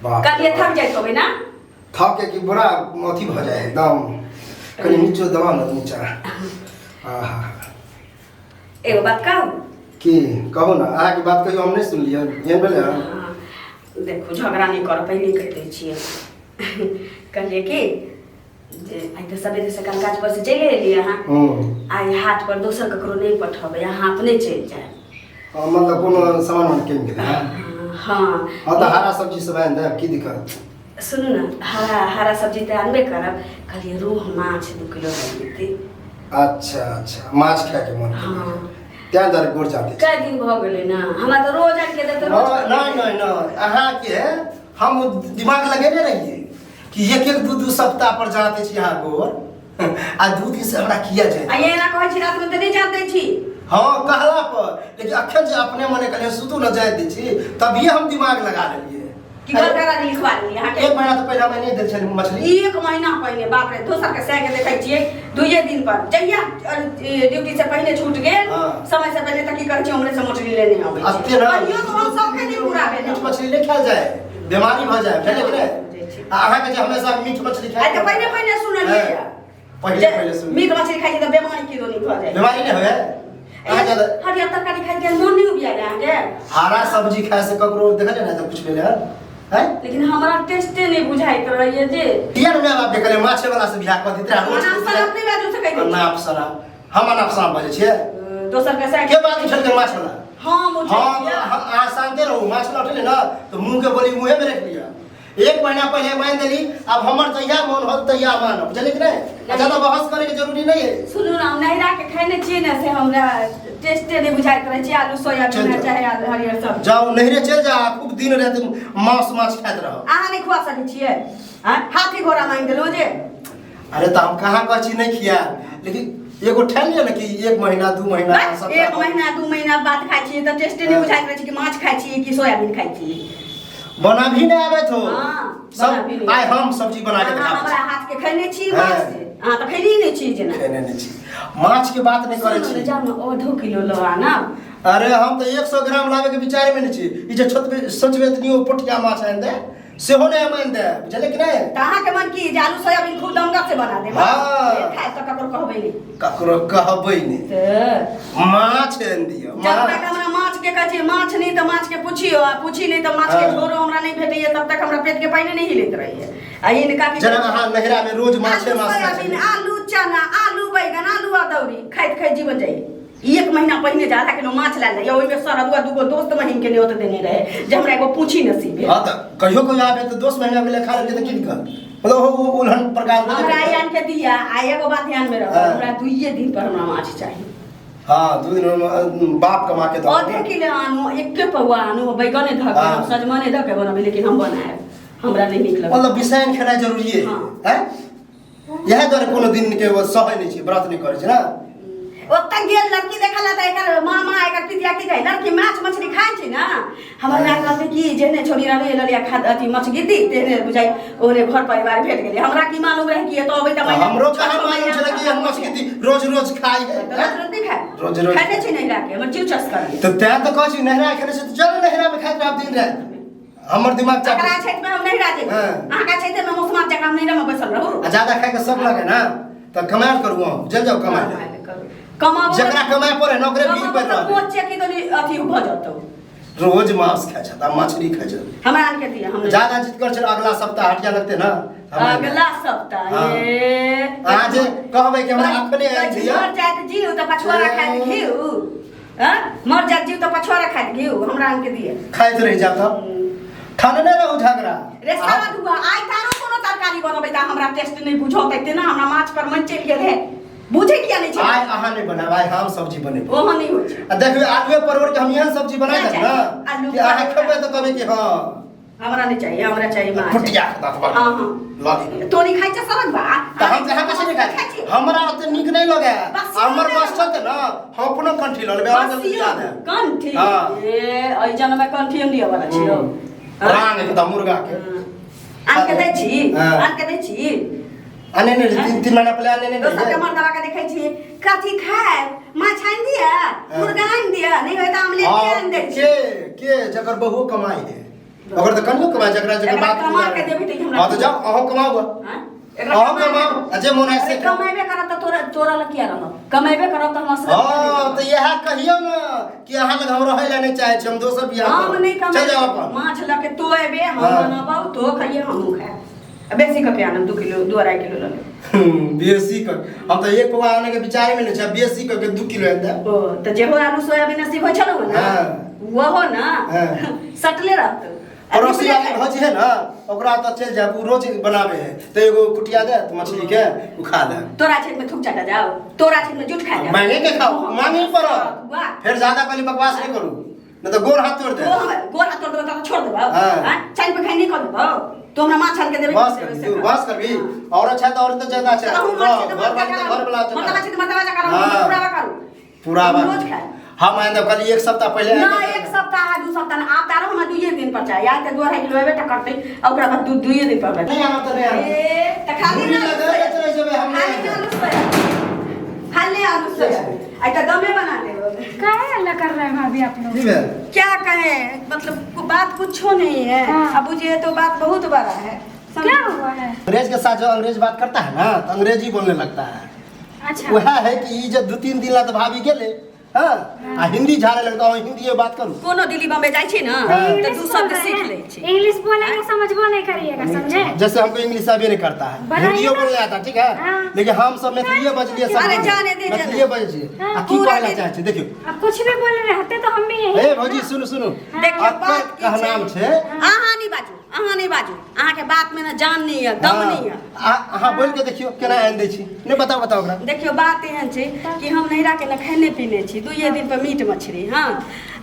बाप कहलिए थक जाइत होबै ना। थक के कि बड़ा अथी भऽ जाइ है एकदम। कनि नीचो दबा ने नीचा। आहा। एगो बात कहू? की कहू ने, अहाँके बात कहियो हम नहि सुनलियै, एहन भेलै हँ? हाँ, देखू झगड़ा नहि करब, पहिले कहि दै छियै। कहलियै कि जे आइ तऽ सबेरे सकाल काज पर से चलि एलियै अहाँ। आइ हाट पर दोसर ककरो नहि पठेबै, अहाँ अपने चलि जायब। हाँ, मतलब कोनो सामान वामान कीन गेलै हँ? हाँ। हाँ तऽ हरा सब्जी सब आनि देब, की दिक्कत? सुनू ने, हरा हरा सब्जी तऽ आनबे करब, कहलियै रोह माछ 2 किलो आनि देती। अच्छा अच्छा, माछ खायके मन? हाँ। तें दुआरे गोर जाते कए दिन भऽ गेलै ने, हमरा तऽ रोज आनि के देतै रोज। नहि नहि नहि, अहाँके हम दिमाग लगेने रहियै कि एक एक दू दू सप्ताह पर जाते छी अहाँ गोर, आ 2 दिन से हमरा किया जाय। आ एना कहै छी, रातिमे तऽ नहि जान दै छी। हाँ, कहला पर, लेकिन अखन जे अपने मने कहलियै सुतू न, जाय दै छी, तभिए हम दिमाग लगा लेलियै। कि घर करा लिखवा लेलियै अहाँके? एक महीना तऽ पहिले हम नहि देल छलियै मछली। एक महीना पहिने? बाप रे, दोसर के सह के देखै छियै दुइये दिन पर जहिया ड्यूटी से पहिने छूट गेल, समय से पहिले, तऽ की करै छी, हमरे से मोटरी लेने अबै छै। अते ना। कहियो तऽ हम सबके दिन पूरा भेल। मीट मछली नहि खायल जाय, बीमारी भऽ जाय, बुझलियै कि नहि? आ अहाँके जे हमेशा मीट मछली आइ खाय। तऽ पहिने पहिने सुनलियै। पहिले जे पहिले सुन। मीट मछली खाइ छी तऽ बेमारी की दोनी भऽ जाइ। बीमारी नहि होय अहाँ ज्यादा हरियर तरकारी खाइ के मोन नहि उबियाल अहाँके? हरा सब्जी खाय से ककरो देखलियै ने तऽ कुछ भेलै हन हैं? लेकिन हमरा टेस्टे नहि बुझाइत रहैए जे। किया ने माय बाप के कहलियै माछे वाला से बियाह कऽ दैत रहै रोज। अनाप शनाप नहि बाजू से कहि दै छी। अनाप शनाप, हम अनाप शनाप बजै छियै? दोसर के साइड के बात उठेलकै माछ वाला? हम उठेलियै। हाँ, अहाँ शान्ते रहू। माछ वाला उठेलै ने तऽ मुँह के बोली मुँहे में रखि लिअ। एक महीना पहिले मान देली, अब हमर जहिया मन होत तहिया मानब, बुझलियै कि नहि? आ ज्यादा बहस करे के जरूरी नहीं है। सुनू ने, हम नैहरा के खेने छियै ने, से हमरा टेस्टे नहि बुझाइत रहै छै आलू सोयाबीन चलि जाउ। चाहे आलू हरियर सब्जी। जाउ नैहरे चलि जा, खूब दिन राति मांस माछ खाइत रहब। अहाँ नहि खुआ सकै छियै? आँय, हाथी घोड़ा मांगि देलहुँ जे? अरे तऽ हम कहाँ कहै छी नहि खियाएब, लेकिन एगो ठानि लिअ ने कि एक महीना 2 महीना बस, सप्ताह एक महीना 2 महीना बाद खाइ छियै तऽ टेस्टे नहि बुझाइत रहै छै कि माछ खाइ छियै कि सोयाबीन खाइ छियै। बना भी नहीं आबैत हो। हाँ, बना भी सब नहीं। आइ हम सब्जी बना के अहाँ देखाबै हमरा छी। हाथ के खैने छी हाँ। माछ से? अहाँ तऽ खैली नहि छी जेना। खेने नहि छी, माछ के बात नहीं करै सुनू ने, छी। जाउ ने आधो किलो लऽ आनब। अरे हम तऽ 100 ग्राम लाबे के विचारे में नहीं छी। ई जे छोटबे सोचबे तनी ओ पोठिया माछ आनि दे, सेहो नहि हम आनि दे, बुझलियै कि नहि? तऽ अहाँके मन की जे आलू सोयाबीन खूब दमगर से बना देब? हाँ। खाय तऽ ककरो कहबै नहि। ककरो कहबै नहि। तऽ माछ आनि दिअ। जब तक माछ हमरा माछ के कहै छियै माछ नहि तऽ माछ के पुछियो, आ पूछी नहि तऽ माछ के झोरो हमरा नहि भेटैया, तब तक हमरा पेट के पानि नहि हिलैत रहैया। आ हिनका की? जेना अहाँ नैहरा में रोज माछे आलू माछ खाइ सोयाबीन, छलियै। आलू चना, आलू बैगन, आलू अदौरी खाइत खाइत जीवन जाइए। एक महीना पहिने जे आधा किलो माछ लायल रहै, ओहिमे सरदुआ दूगो दोस्त महीन के न्योत देने रहे जे हमरा एगो पूछी नसीब भेल। हाँ, तऽ कहियो कहियो आबे तऽ दोस्त महीना के खा लेलकै तऽ की दिक्कत? मतलब ओ उलहन प्रकार के। हमरा आइ आनि के दिया। आ एगो बात ध्यान में रखो, हमरा दुइये दिन पर हमरा माछ चाही। हाँ, 2 दिन बाप कमा के दऽ। आधे किलो आनू, एके पौआ आनू, बैगने धऽ के, सजमने धऽ के बनबै, लेकिन हम बनायब। हमरा नहि नीक लगै। मतलब बिसाइन खेनाइ जरूरी है। हाँ। हैं, इएह दुआरे कोनो दिन के सहै नहि छै, व्रत नहि करै छै ने। ओतऽ गेल लड़की देखल तऽ एकर मामा, एकर पितिया की कहै, लड़की माछ मछली खाइ छै ने? हमर माय कहलकै कि जेहने छोरी रहलै ललिया खा अथी माछ गिद्दी, तेहने बुझाइ ओहने घर परिवार भेट गेलै। हमरा की मालूम रहै कि एतऽ अबै तऽ महीना हमरो छओ कहाँ छओ मालूम महीना छलै कि हम मछली रोज रोज खाइ है। रोज रोज नहि खाइ। रोज रोज। खाइते छै नैहरा के, हमर जीव चस्कल। तऽ तैं तऽ कहै छी, नैहरा खेने छै तऽ चल नैहरा मे खाइत रहब दिन राति, हमर दिमाग चाप। जकरा छैठ में हम नैहरा जेबै, अहाँके छैठ में मौसमा जकरा हम नैहरा में बैसल रहू। आ ज्यादा खाइ के शौक लगे ना तऽ कमायल करू, अहाँ चलि जाउ कमाय लए। कमाबो जकरा कमाय पड़े ने ओकरे भीड़ पड़ि रहल है। कोचे की तनी अथी भऽ जतौ। रोज मांस खाइ छथि आ मछली खाइ छथि। हमरा आन के दिअ, हम नहि। ज्यादा जिद कर छै, अगला सप्ताह हटिया लगते ना हम आनि देब। अगला सप्ताह? हाँ। ए अहाँ जे कहबै कि हमरा अखने आनि दिअ। मर जायत जीव तऽ पछुआरा खायत घिउ। हाँ? मर जायत जीव तऽ पछुआरा खायत घिउ। हमरा आन के दिअ। खाइत रहि जायब तब ठनने रहू झगड़ा। रे साला दुआ, आइ तारो कोनो तरकारी बनबै तऽ हमरा टेस्ट नहि बुझौतै, तेना हमरा माछ पर मन चलि गेल है, बुझै किया नहि छै? आइ अहाँ नहि बनाब, आइ हम सब्जी बनेबै। ओहो नहि होइ छै। आ देखबै आलुए परोड़ के हम एहन सब्जी बना देब ने आलू कि अहाँ परोड़। खेबै तऽ कहबै कि हँ। हमरा नहि चाहिए, हमरा चाहिए माछ। फुटिया के दाँत बड़। हाँ। लऽ ली। तोरी खाइ छै सरक बा। तऽ हम कहाँ कैसे नहि खाइ छी? हमरा ओते नीक नहि लगै। हमर बस चलते ने, हम अपनो कंठी लऽ लेबै, अहाँ जल्दी याद है। कंठी? हाँ। ए, एहि जन्म में कंठी हम लिअ वाला छियौ। रांग एकदम मुर्गा के। आन के दै छी? हाँ। आन के दै छी? आ नहि नहि, 3 3 महीना पहिले आने नहि। दोसर के नहि। मर्दवा के देखै छी, कथी खायब, माछ आनि दिअ, मुर्गा आनि दिअ, नहि होय तऽ आमलेट आनि दै छी। के के जकर बहु कमाई है। ओकर तऽ कनियो कमाइ जकरा जकर एकरा बात कमा के देबही तऽ ई हमरा हँ तऽ जाउ अहूँ कमाउ गऽ आँय? एकरा अहूँ कमा के कमाउ आ जे मोन है अरे से खाउ। कमेबे करब तऽ तोरा तोरा लग किया रहब कमेबे करब तऽ हम असगर हँ तऽ इएह कहियौ ने कि अहाँ लग हम रहै लए नहि चाहै छी हम दोसर बियाह हम करब। नहि चलि जाउ कमेबै अपन माछ लऽ के तो एबे हम हाँ। बनबौ तो खाइए हमहूँ खायब आ बेसी कऽ के आनब 2 किलो 2-2.5 किलो लऽ लेब। बेसी कर हम तऽ एक पौआ आने के विचारे में नहि छै बेसी कर के 2 किलो आनि देब। ओ तऽ जेहो आलू सोयाबीन नसीब होइ छलौ ने हाँ। ओहो ने हाँ। सटले रहतौ आ पड़ोसी निकले वाली भौजी है ना ओकरा तऽ चलि जायब ओ रोज बनाबे है तऽ एगो कुटिया देत मछली के ओ खा लेब। तोरा छेद में थूक चटा जाओ तोरा छेद में जूठ खा जाओ। मांगे के खाओ मांगे पड़त। वाह। फेर ज्यादा कहली बकवास नहीं करू नहीं तो गोर हाथ तोड़ दे। तो हम गोर हाथ तोड़ देबो तऽ छोड़ देबो। हाँ। हां चाल पे खाइ नहीं कर देबो तो हमरा माछ आन के देबे। बस कर तू बस कर भी और अच्छा तो और तो ज्यादा अच्छा तो हम घर घर वाली तो घर वाला अच्छा मर्दबा छै तऽ मर्दबा जकाँ रहू, हाँ। पुरावा करू। पुरावा हम रोज खाए। हम आए कल एक सप्ताह पहले ना एक सप्ताह 2 सप्ताह ना आप तारो हमरा 2 दिन पर चाहिए आज तऽ 2.5 किलो एबे टा करतै आ ओकरा बाद 2 दिन पर नहीं आना तो नहीं आना। ए तऽ खाली मुरली ना लगा के चले जेबै हम खाली नहीं। आलू सोया खाली आलू सोया आई तऽ दमे बना देबो। काहे हल्ला कर रहे हैं भाभी आप लोग? की भेल? क्या कहे मतलब बात कुछो नहीं है। हाँ। अब ये तो बात बहुत बड़ा है। क्या हुआ है? अंग्रेज के साथ जो अंग्रेज बात करता है ना तो अंग्रेजी बोलने लगता है। अच्छा। वह है कि ई जे 2-3 दिन ला तो भाभी गेले हाँ आ हिंदी झाड़े लगता हूँ हिंदी बात करू। कोनो दिल्ली बम्बे जाइ छी ना हाँ। तऽ इंग्लिश दू बोल शब्द रहे सीख हैं। लै छी। इंग्लिश बोलेंगे समझबो नहीं करिएगा समझे? जैसे हमको इंग्लिश अभी नहीं करता है। बनाइए हिंदियो ना। बोलने आता ठीक है। हाँ। लेकिन हम सब मैथिलिए बजलिए सब। अरे जाने दे, जाने। मैथिलिए बजलिए हाँ। आ की पूरा कहला दिन- चाहै छी देखियौ। अब कुछ भी बोल रहते तो हम भी यही ए हैं भौजी ना। सुनू सुनू। देखियौ अक्कर बात की कहनाम छै। अहाँ नहीं बाजू अहाँ नहीं बाजू अहाँके बात में ना जान नहीं है दम हाँ। नहीं है। अहाँ बोल के देखियौ केना आनि दै छी नहि बताउ बताउ ओकरा। देखियौ बात एहन छै कि हम नैहरा के ने खेने पीने छी 2 दिन पर मीट मछली हँ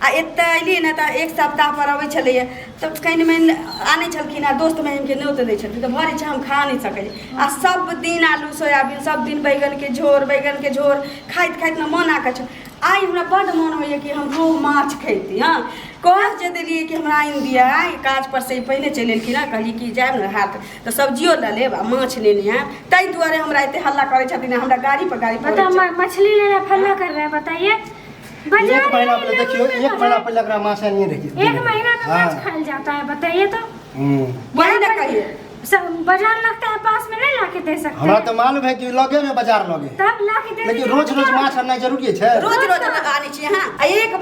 आ एतऽ अयलियै ने तऽ एक सप्ताह पर अबै छलैए तऽ कनि मनि आनै छलखिन आ दोस्त महिमके न्योत दै छलखिन तऽ भरि इच्छा हम खा नहि सकै छी आ सब दिन आलू सोयाबीन सब दिन बैगनके झोर बैगनके झोर खाइत खाइत ने मन आकछ आइ हमरा बड्ड मन होइए कि हम रोहु माछ खैती हँ कह जे देलियै कि हमरा आनि दिअ आइ काज पर से पहिने चलि एलखिन हँ कहलियै कि जायब ने हाट तऽ सब्जियो लऽ लेब आ माछ लेने आयब ताहि दुआरे हमरा एते हल्ला करै छथिन आ हमरा गाड़ी पर गाड़ी बताओ मछली लेना फल्ला कर रहे हैं बताइए बाजार एक महीना में पहले लेने देखियौ में एक तो महीना है। पहले एकरा माछ आनिए रखिए। एक महीना में माछ खाल जाता है बताइए तो। वही ने कहिए। सब बाजार लगता है पास में नहीं लाके दे सकते हमरा हैं? तऽ मालूम है कि लगे में बाजार लगे तब लाके दे लेकिन दीजिए, रोज रोज क्या? माछ आननाइ जरूरी छै। रोज रोज आनै छियै हँ आ एक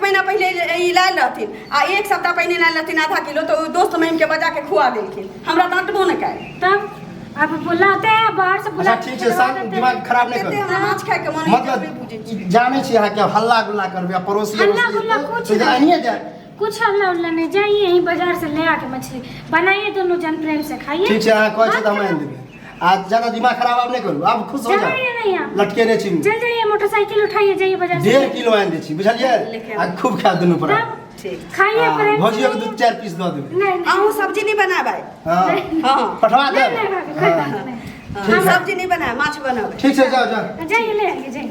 महीना पहिले ई लायल रहथिन आ एक सप्ताह पहिने लायल रहथिन आधा किलो तऽ ओ दोस्त महिमके बजा के खुआ देलखिन हमरा तऽ अंटबो नहि कयल। तब आप बुलाते हैं बाहर से बुला अच्छा ठीक छै शांत दिमाग खराब नहि एते करू। हमरा माछ खायके मन होइए, मतलब नहि बुझै छी। ई जानै छी अहाँ के हल्ला गुल्ला करबै आ पड़ोसी हल्ला अड़ोसी गुल्ला एतै, कुछ तऽ नहीं। आनिए जायत। कुछ हल्ला उल्ला नहीं जाइए यहीं बाजार से ले आके मछली बनाइए दोनों जन प्रेम से खाइए। ठीक छै अहाँ कहै छी तऽ हम बात आनि देबै आ ज्यादा दिमाग खराब आब नहि करू आब खुश हो जाइए जाउ। नहीं आप। लटकेने छी। चल जाइए मोटरसाइकिल उठाइए जाइए बाजार से 1.5 किलो आनि दै छी बुझलियै लेके आ खूब खायब दुनू पर। तब ठीक। खाइए प्रेम से। भौजियो के 2-4 पीस दऽ देबै। नहीं नहीं। अहूँ सब्जी नहीं बनाबै। हँ। हँ। पठवा नहीं देब। नहीं भाभी कोई हाँ। बात नहीं। हम सब्जी नहीं बनाए माछ बनाबै। ठीक छै जाउ जाउ। जाइए ले आइए जाइए।